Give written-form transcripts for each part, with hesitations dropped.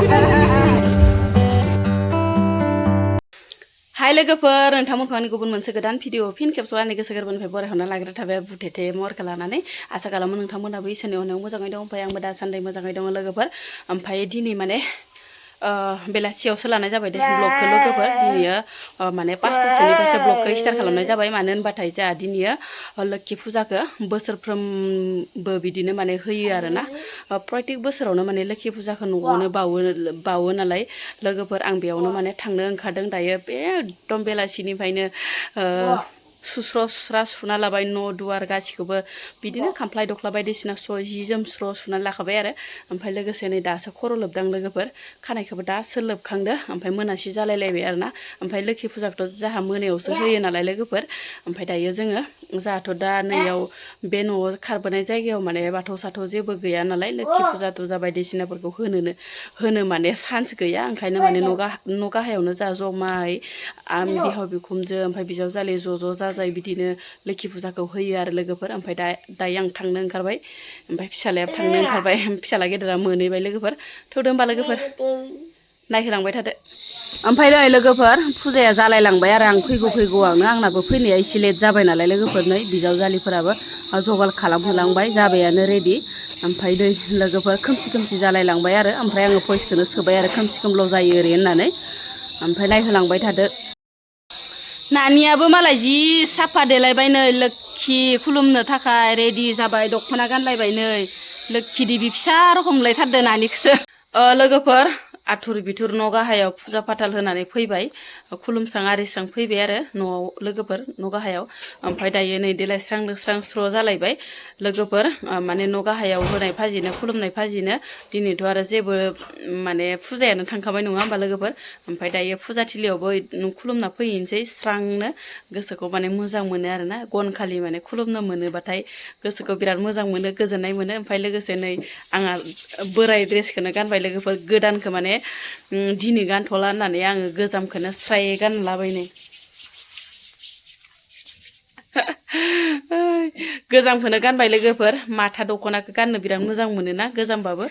हाय लोगोफोर नोंथांमोनखौ आंनि गुबुन मोनसे गोदान भिडिअ फिन खेबसेआव आंनि गोसो गोरबोनिफ्राय बरायहरना लाग्रा थाबाय बुथेथे महरखौ लानानै आसा खालामो नोंथांमोनाबो इसोरनि अननायाव मोजाङै दं ओमफ्राय आंबो दासान्दि मोजाङै दङ लोगोफोर ओमफ्राय दिनै माने बेलासियावसो लानाय जाबाय दे ब्लगखौ लोगोफोर दिनैयो माने 5टासोनिफ्रायसो ब्लगखौ स्टार्ट खालामनाय जाबाय मानो होनबाथाय जोंहा दिनैयो लोक्षि फुजाखौ बोसोरफ्रोमबो बिदिनो माने होयो आरोना प्रत्येक बोसोरावनो माने लोक्षि फुजाखौ न'आवनो बावो नालाय लोगोफोर आं बेयावनो माने थांनो ओंखारदों दायो बे एकदम बेलासिनिफ्रायनो सुस्रा सुना लाबाय न' दुवार गासिखौबो बिदिनो खामफ्लाय दख्ला बायदिसिना जि जोम सुनानै लाखाबाय आरो ओमफ्राय लोगोसे नै दासो खर' लोबदां लोगोफोर खानायखौबो दासो लोबखांदो ओमफ्राय मोनासि जालायलायबाय आरोना ओमफ्राय लोक्षि फुजाखौथ' जोंहा मोनायावसो होयो नालाय लोगोफोर ओमफ्राय दायो जोंहाथ' दा नैयाव बे न'आव खारबोनाय जायगायाव माने बाथौ साथौ जेबो गैया नालाय लोक्षि फुजा तुजा बायदिसिनाफोरखौ होनो माने चान्स गैया ओंखायनो माने न' गाहायावनो जा जमायै बिहाव बिखुनजो ओमफ्राय बिजावजालि ज' जाजाय बिदिनो लोक्षि फुजाखौ होयो आरो लोगोफोर ओमफ्राय दायो आं थांनो ओंखारबाय ओमफ्राय फिसालायाबो थांनो ओंखारबाय फिसाला गेदेरा मोनहैबाय लोगोफोर थौदो होमबा लोगोफोर नायहोलांबाय थादो ओमफ्राय नै लोगोफोर फुजाया जालायलांबाय आरो आं फैगौआवनो आंनाबो फैनाया एसे लेट जाबाय नालाय लोगोफोर नै बिजावजालिफोराबो जगार खालामहोलांबाय जाबायानो रेडि ओमफ्राय नै लोगोफोर खोमसि जालायलांबाय आरो ओमफ्राय आङो भइसखौनो सोबाय आरो खोमसि खोमलाव जायो ओरै होननानै ओमफ्राय नायहोलांबाय थादो नानियाबो मालाय जि साफा देलायबाय नै लोक्षि खुलुमनो थाखाय रेडि जाबाय दख'ना गानलायबाय नै लोक्षि देबि फिसा रखम लायथारदो नानिखौसो लोगोफोर आथुर बिथुर न' गाहायाव फुजा फाथाल होनानै फैबाय खुलुमस्रां आरिस्रां फैबाय आरो न'आव लोगोफोर न' गाहायाव ओमफ्राय दायो नै देलायस्रां लोबस्रां स्र' जालायबाय लोगोफोर माने न' गाहायाव होनाय फाजिनो खुलुमनाय फाजिनो दिनैथ' आरो जेबो माने फुजायानो थांखाबाय नङा होमबा लोगोफोर ओमफ्राय दायो फुजाथिलियावबो खुलुमना फैनोसै स्रांनो गोसोखौ माने मोजां मोनो आरोना गनखालि माने खुलुमनो मोनोबाथाय गोसोखौ बिराद मोजां मोनो गोजोननाय मोनो ओमफ्राय लोगोसे नै आंहा बोराय ड्रेसखौनो गानबाय लोगोफोर गोदानखौ माने दिनै गानथ'ला होननानै आङो गोजामखौनो स्राय गानलाबायनो गोजामखौनो गानबाय लोगोफोर माथा दख'नाखौ गाननो बिराद मोजां मोनोना गोजामबाबो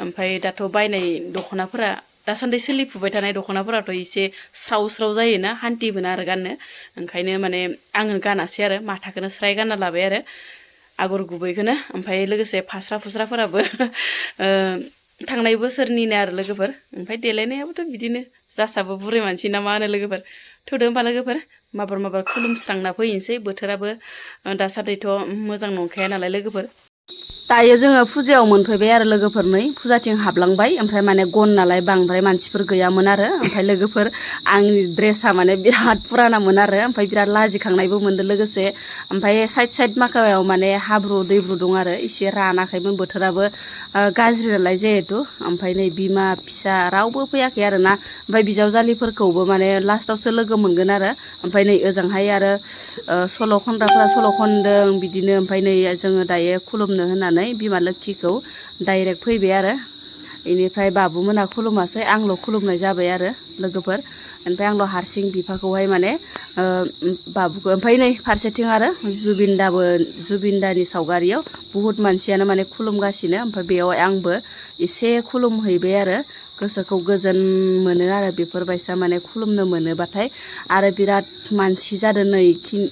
ओमफ्राय दाथ' बायनाय दख'नाफोरा दासान्दि सोलिफुबाय थानाय दख'नाफोराथ' एसे स्राव जायोना हान्थि मोना आरो गाननो ओंखायनो माने आङो गानासै आरो माथाखौनो स्राय गानना लाबाय आरो आगर गुबैखौनो ओमफ्राय लोगोसे फास्रा फुस्राफोराबो थांनाय बोसोरनिनो आरो लोगोफोर ओमफ्राय देलायनायाबोथ' बिदिनो जासाबो बुरै मानसि ना मा होनो लोगोफोर थौदो होमबा लोगोफोर माबार खुलुमस्रांना फैनोसै बोथोराबो दासान्दिथ' मोजां नंखाया नालाय लोगोफोर दायो जोङो फुजायाव मोनफैबाय आरो लोगोफोर नै फुजाथिं हाबलांबाय ओमफ्राय माने गन नालाय बांद्राय मानसिफोर गैयामोन आरो ओमफ्राय लोगोफोर आंनि ड्रेसा माने बिराद पुरानामोन आरो ओमफ्राय बिराद लाजिखांनायबो मोनदों लोगोसे ओमफ्राय साइड माखायाव माने हाब्रु दैब्रु दं आरो एसे रानाखैमोन बोथोराबो गाज्रि नालाय जिहेथु ओमफ्राय नै बिमा फिसा रावबो फैयाखै आरोना ओमफ्राय बिजावजालिफोरखौबो माने लास्टावसो लोगो मोनगोन आरो ओमफ्राय नै ओजोंहाय आरो सल' खनग्राफ्रा सल' खनदों बिदिनो ओमफ्राय नै जोङो दायो खुलुमनो होननानै बिमा लोक्षिखौ डाइरेक्ट फैबाय आरो बेनिफ्राय बाबुमोना खुलुमासै आंल' खुलुमनाय जाबाय आरो लोगोफोर ओमफ्राय आंल' हारसिं बिफाखौहाय माने बाबुखौ ओमफ्राय नै फारसेथिं आरो जुबिनदानि सावगारियाव बुहुत मानसियानो माने खुलुमगासिनो ओमफ्राय बेयाव आंबो एसे खुलुमहैबाय आरो गोसोखौ गोजोन मोनो आरो बेफोरबायसा माने खुलुमनो मोनोबाथाय आरो बिराद मानसि जादों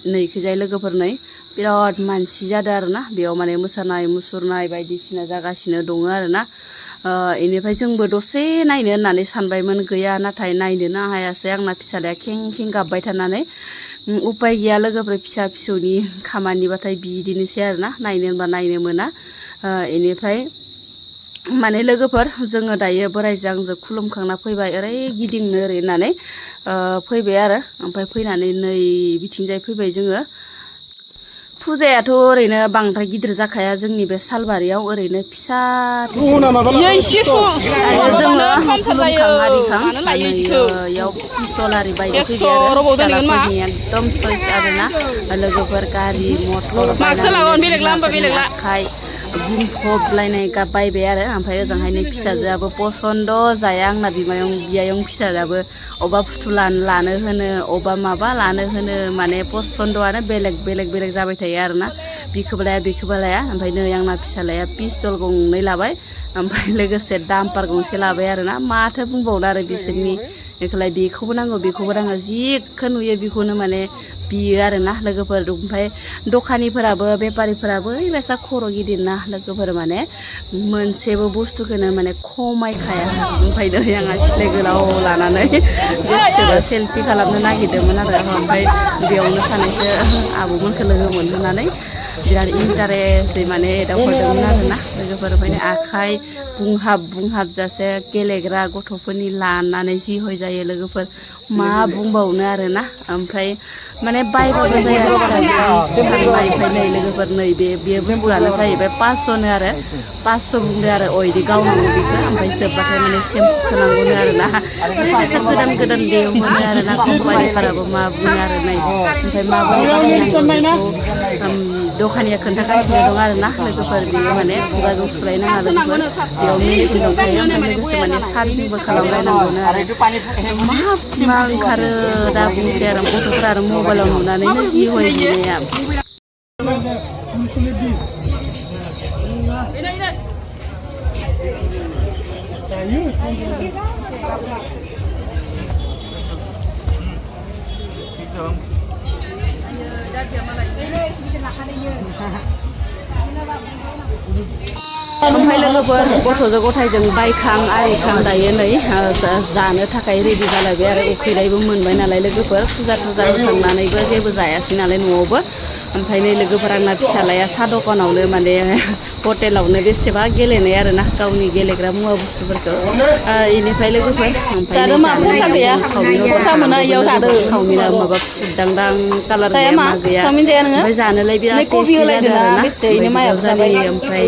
नैखिजाय लोगोफोर नै बिराद मानसि जादों आरोना बेयाव माने मोसानाय मुसुरनाय बायदिसिना जागासिनो दङ आरोना बेनिफ्राय जोंबो दसे नायनो होननानै सानबायमोन गैया नाथाय नायनोनो हायासै आंना फिसालाया खें गाबबाय थानानै उपाय गैया लोगोफोर फिसा फिसौनि खामानिबाथाय बिदिनोसै आरोना नायनो होनबा नायनो मोना बेनिफ्राय माने लोगोफोर जोङो दायो बोरायजों आंजों खुलुमखांना फैबाय ओरै गिदिंनो ओरै होननानै फैबाय आरो ओमफ्राय फैनानै नै बिथिंजाय फैबाय जोङो फुजायाथ' ओरैनो बांद्राय गिदिर जाखाया जोंनि बे सालबारियाव ओरैनो फिसा जोङो खुलुमखां पिस्तल आरि बायदि फैबाय आरो फिसालाफोरनि एकदम सयस आरोना लोगोफोर गारि मटर आखाइ बुंफबलायनाय बायबाय आरो ओमफ्राय ओजोंहाय नै फिसाजोआबो पसन्द जाया आंना बियायं फिसाजोआबो अबा फुथुल लानो होनो अबा माबा लानो होनो माने पसन्दआनो बेलेग जाबाय थायो आरोना बिखौबो लाया ओमफ्राय नै आंना फिसालाया पिस्तल गंनै लाबाय ओमफ्राय लोगोसे दाम्पार गंसे लाबाय आरोना माथो बुंबावनो आरो बिसोरनि बेखौलाय बेखौबो नांगौ जिखौ नुयो बेखौनो माने बियो आरोना लोगोफोर ओमफ्राय दखानिफोराबो बेफारिफोराबो ओरैबायसा खर' गिदिरना लोगोफोर माने मोनसेबो बुस्थुखौनो माने खमायखाया ओमफ्राय नै आंहा सिलाय गोलाव लानानै बेसेबा सेलफि खालामनो नागिरदोंमोन आरो ओमफ्राय बेयावनो सानैसो आब'मोनखौ लोगो मोनहोनानै बिराद इन्टारेस्टै माने एदावहरदोंमोन आरोना लोगोफोर ओमफ्राय आखाइ बुंहाब जासे गेलेग्रा गथ'फोरनि लानानै जि हय जायो लोगोफोर मा बुंबावनो आरोना ओमफ्राय माने बायबाबो जाया सानबाय ओमफ्राय नै लोगोफोर नै बे बुस्थुआनो जाहैबाय 500नो आरो 500 बुंदो आरो अयदि गावनांगौ बेखौ ओमफ्राय जोबबाथाय माने सेम्पु सोनांगौनो आरोना गोदान दिहुनो आरोना कम्पानिफोराबो मा बुङो आरो नै ओमफ्राय माबोरै बाहायनांगौ बेखौ दखानिया खोन्थागासिनो दं आरोना लोगोफोर बेयो माने खुगाजों सुलायनाङा लोगोफोर बेयाव मेसिन दंखायो ओमफ्य लोगोसे माने चार्जिंबो खालामलायनांगौनो आरो मा ओंखारो दा बुंसै आरो गथ'फोरा आरो मबाइलाव नुनानैनो जि हय बिनाया ओमफ्राय लोगोफोर गथ'जों गथायजों बायखां आरिखां दायो नै जानो थाखाय रेडि जालायबाय आरो उखैनायबो मोनबाय नालाय लोगोफोर फुजा होखांनानैबो जेबो जायासै नालाय न'आवबो ओमफ्राय नै लोगोफोर आंना फिसालाया साहा दखानावनो माने हटेलावनो बेसेबा गेलेनाय आरोना गावनि गेलेग्रा मुवा बुस्थुफोरखौ इनिफ्राय लोगोफोर ओमफ्राय सावमिना माबा फुददांदां कालार गैया मा गैया ओमफ्य जानोलाय बिराद टेस्टि जादों आरोना जायो ओमफ्राय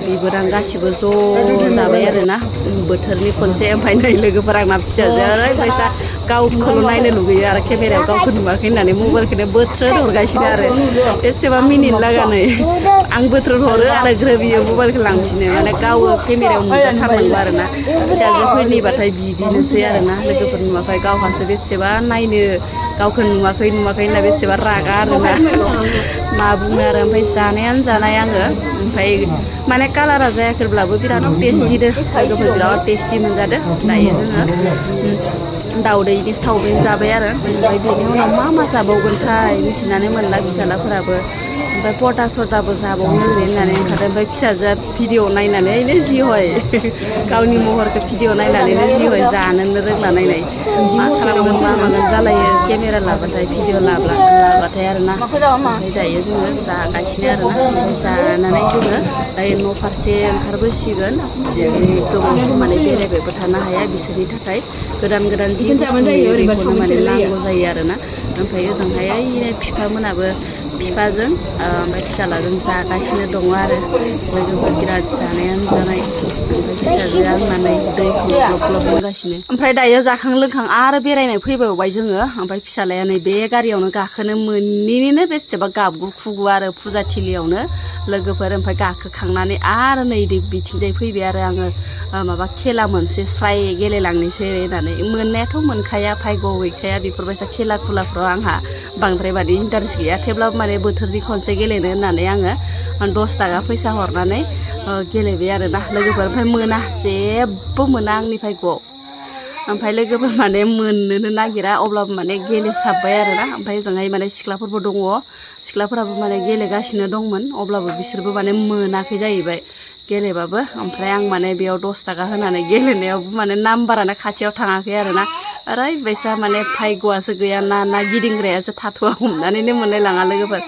बिबोरां गासिबो ज' जाबाय आरोना बोथोरनि खनसे ओमफ्राय नै लोगोफोर आंना फिसाजोआ ओरैबायसा गावखौल' नायनो लुगैयो आरो केमेरायाव गावखौ नुवाखै होननानै मबाइलखौनो बोथ्रोद हरगासिनो आरो बेसेबा मिनिट लागानै आं बोथ्रोद हरो आरो ग्रोबियो मबाइलखौ लांफिनो माने गावो केमेरायाव नुजाथारनांगौ आरोना फिसाजोफोरनिबाथाय बिदिनोसै आरोना लोगोफोर नुवाखै गावहासो बेसेबा नायनो गावखौ नुवाखै होनना बेसेबा रागा आरोना मा बुङो आरो ओमफ्राय जानायानो जानाय आङो ओमफ्राय माने कालारा जायाखैब्लाबो बिराद टेस्टि लोगोफोर बिराद टेस्टि मोनजादो दायो जोङो दाउदैनि सावमिन जाबाय आरो ओमफ्राय बेनि उनाव मा जाबावगोनथाय मिथिनानै मोनला फिसालाफोराबो ओमफ्राय पटा सटाबो जाबावनो होननानै ओंखारदों ओमफ्य फिसाजोआ भिडिअ नायनानैनो जि हय गावनि महरखौ भिडिअ नायनानैनो जि हय जानोनो रोंला नायनाय मा खालामगोन मा मागोन जालायो केमेरा लाबाथाय भिडिअ लाबाथाय आरोना ओमफ्राय दायो जोङो जागासिनो आरोना जानानै जोङो दायो न' फारसे ओंखारबोसिगोन गोबाव सम माने बेरायबायबो थानो हाया बिसोरनि थाखाय गोदान जि बेखौनो माने नांगौ जायो आरोना ओमफ्राय ओजोंहाय बिफा मोनाबो बिफाजों ओमफ्राय फिसालाजों जागासिनो दङ आरो लोगोफोर बिराद जानायानो जानाय ओमफ्य फिसाजोआ आंनानै दैखौ ग्लब ग्लब लोंगासिनो ओमफ्राय दायो जाखां लोंखां आरो बेरायनाय फैबावबाय जोङो ओमफ्राय फिसालाया नै बे गारियावनो गाखोनो मोनैनिनो बेसेबा गाबगु खुगु आरो फुजाथिलियावनो लोगोफोर ओमफ्राय गाखोखांनानै आरो नै बिथिंजाय फैबाय आरो आङो माबा खेला मोनसे स्राय गेलेलांनोसै होननानै मोननायाथ' मोनखाया भाग्य गैखाया बेफोरबायसा खेला खुलाफ्राव आंहा बांद्राय माने इन्टारेस्ट गैया थेवब्लाबो माने बोथोरनि खनसे गेलेनो होननानै आङो 10 थाखा फैसा हरनानै गेलेबाय आरोना लोगोफोर ओमफ्राय मोना जेबो मोना आंनि भाग्यआव ओमफ्राय लोगोफोर माने मोननोनो नागिरा अब्लाबो माने गेलेसाबबाय आरोना ओमफ्राय ओजोंहाय माने सिख्लाफोरबो दङ सिख्लाफोराबो माने गेलेगासिनो दंमोन अब्लाबो बिसोरबो माने मोनाखै जाहैबाय गेलेबाबो ओमफ्राय आं माने बेयाव 10 थाखा होनानै गेलेनायावबो माने नाम्बारानो खाथियाव थाङाखै आरोना ओरैबायसा माने भाग्यआसो गैया ना गिदिंग्रायासो थाथ'आ हमनानैनो मोनलाय लाङा लोगोफोर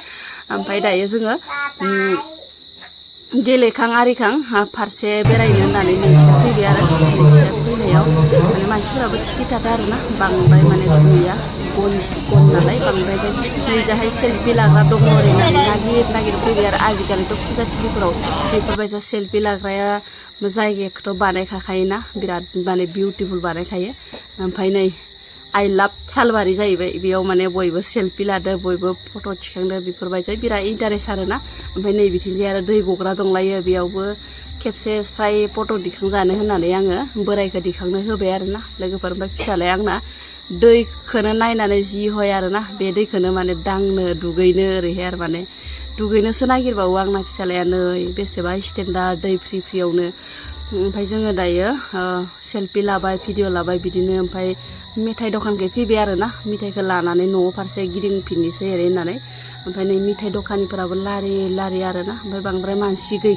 ओमफ्राय दायो जोङो गेलेखां आरिखां फारसे बेरायनो होननानै नैथिया फैबाय आरो नैथिया फैनायाव माने मानसिफोराबो थिथा आरोना बांद्राय माने गैया गन नालाय बांद्राय नैजाहाय सेल्फि लाग्रा दङ ओरैनो नागिर फैबाय आरो आजिखालिथ' फुजाथिलिफोराव बेफोरबायसा सेल्फि लाग्राया जायगाखौथ' बानायखायोना बिराद माने बिउटिफुल बानायखायो ओमफ्राय नै आइ लाभ सालबारि जाहैबाय बेयाव माने बयबो सेल्फि लादो बयबो फट' थिखांदो बेफोरबायदि बिराद इन्टारेस्ट आरोना ओमफ्राय नै बिथिंजाय आरो दै गग्रा दंलायो बेयावबो खेबसे स्राय फट' दिखांजानो होननानै आङो बोरायखौ दिखांनो होबाय आरोना लोगोफोर ओमफ्राय फिसालाया आंना दैखौनो नायनानै जि हय आरोना बे दैखौनो माने दांनो दुगैनो ओरैहाय आरो माने दुगैनोसो नागिरबावो आंना फिसालाया नै बेसेबा स्टेन्डार्ड दै फ्रि फ्रियावनो ओमफ्राय जोङो दायो सेल्फि लाबाय भिडिअ लाबाय बिदिनो ओमफ्राय मेथाइ दखानखै फैबाय आरोना मेथाइखौ लानानै न'आव फारसे गिदिंफिननोसै ओरै होननानै ओमफ्राय नै मेथाइ दखानिफोराबो लारि लारि आरोना ओमफ्राय बांद्राय मानसि गै